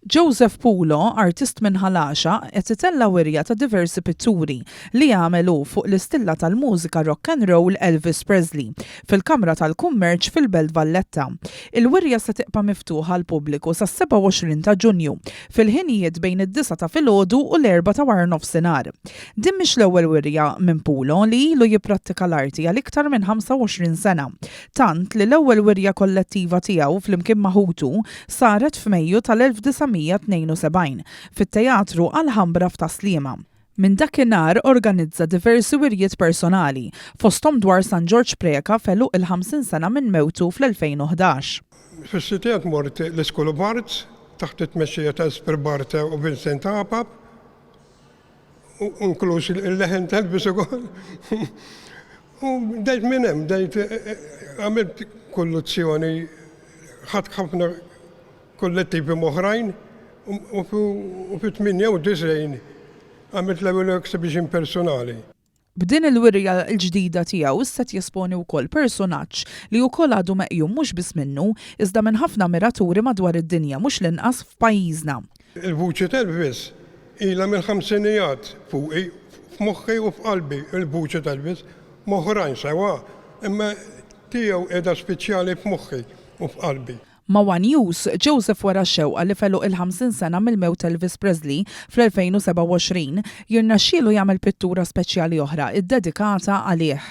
Joseph Pulo, artist minn Ħal Għaxaq, qed itella' wirja ta' diversi pitturi li għamel hu fuq l-istilla tal-mużika rock and roll Elvis Presley fil-Kamra tal-Kummerċ fil-Belt Valletta. Il-wirja se tibqa' miftuħa għall-pubbliku sas-27 ta' Ġunju fil-ħinijiet bejn id-disgħa ta' filgħodu u l-erbgħa ta' waranofsinhar. Din mhix l-ewwel wirja minn Pulo li ilu jipprattika l-arti għal iktar minn 25 sena. Tant li l-ewwel wirja kollettiva tiegħu flimkien ma' ħutu saret f'Mejju tal-1972 fit-Teatru Alhambra f'Tas-Sliema. Minn dakinhar organizza diversi wirjiet personali, fosthom dwar San Ġorġ Preca f'għeluq il-50 sena minn mewtu fl-2011. Fis-sittijat mort l-School of Arts taħt it-tmexxija ta' Esper Barthe u Vincent Apap. Inkluż il-leħen t'Elvis ukoll. U bdejt minn hemm, bdejt għamilt kolluzzjoni, ħadt ħafna kollettivi m'oħrajn u fit-98 għamilt l-ewwel exhibition personali. B'din il-wirja l-ġdida tiegħu s-sett jesponi wkoll persunaġġ li wkoll għadu meqjum mhux biss minnu, iżda minn ħafna ammiraturi madwar id-dinja mhux l-inqas f'pajjiżna. Il-vuċi t'Elvis ilha mill-ħamsinijat fuqi, f'moħħi u f'qalbi il-vuċi t'Elvis, m'oħrajn sewwa, imma tiegħu qiegħda speċjali f'moħħi u f'qalbi. Ma' one News, Joseph wera x-xewqa li f'għeluq il-50 sena mill-mewt Elvis Presley fl-2027, jirnexxielu jagħmel pittura speċjali oħra ddedikata għalih.